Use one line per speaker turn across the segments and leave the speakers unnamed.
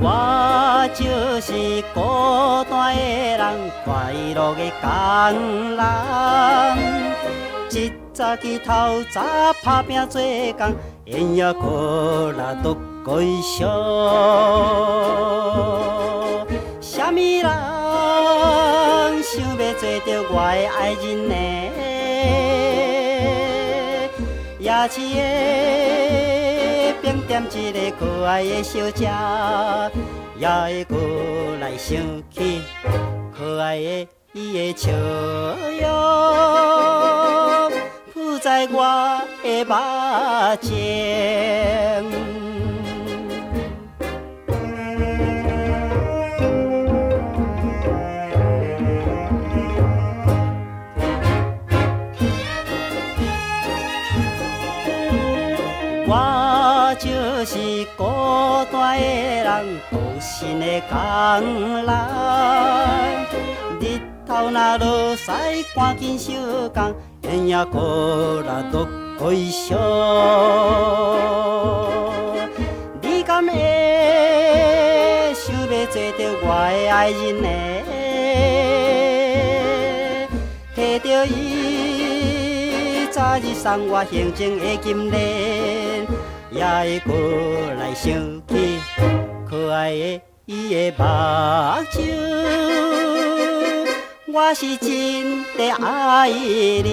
我就是孤單的人，快樂的工人。一早起透早拍拚做工，煙也苦力獨歸宿。啥物人想欲做著我的愛人呢？夜市的冰店一个可愛的小姐，也會閣來想起可愛的伊的笑容，浮在我的目前。我就是孤單的人，獨身的工人。日頭若落西，趕緊收工，煙也苦力獨歸宿。你敢會想欲做著我的愛人呢？提著伊早日送我行情的金鏈，也會閣來想起可愛的伊的目睭。我是真的愛你。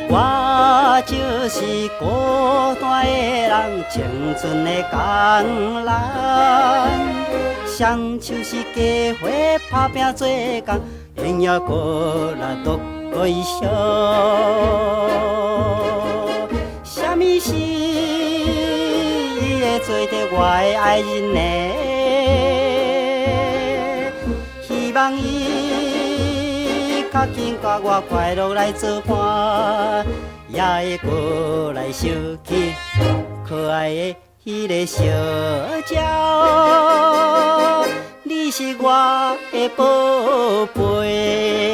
我就是孤單的人，青春的工人，雙手是家伙拍拚做工，煙也苦力獨歸宿。啥物時伊會做著我的愛人呢？希望伊較緊佮我快樂來做伴，也會閣來想起可愛的彼个小姐，你是我的寶貝。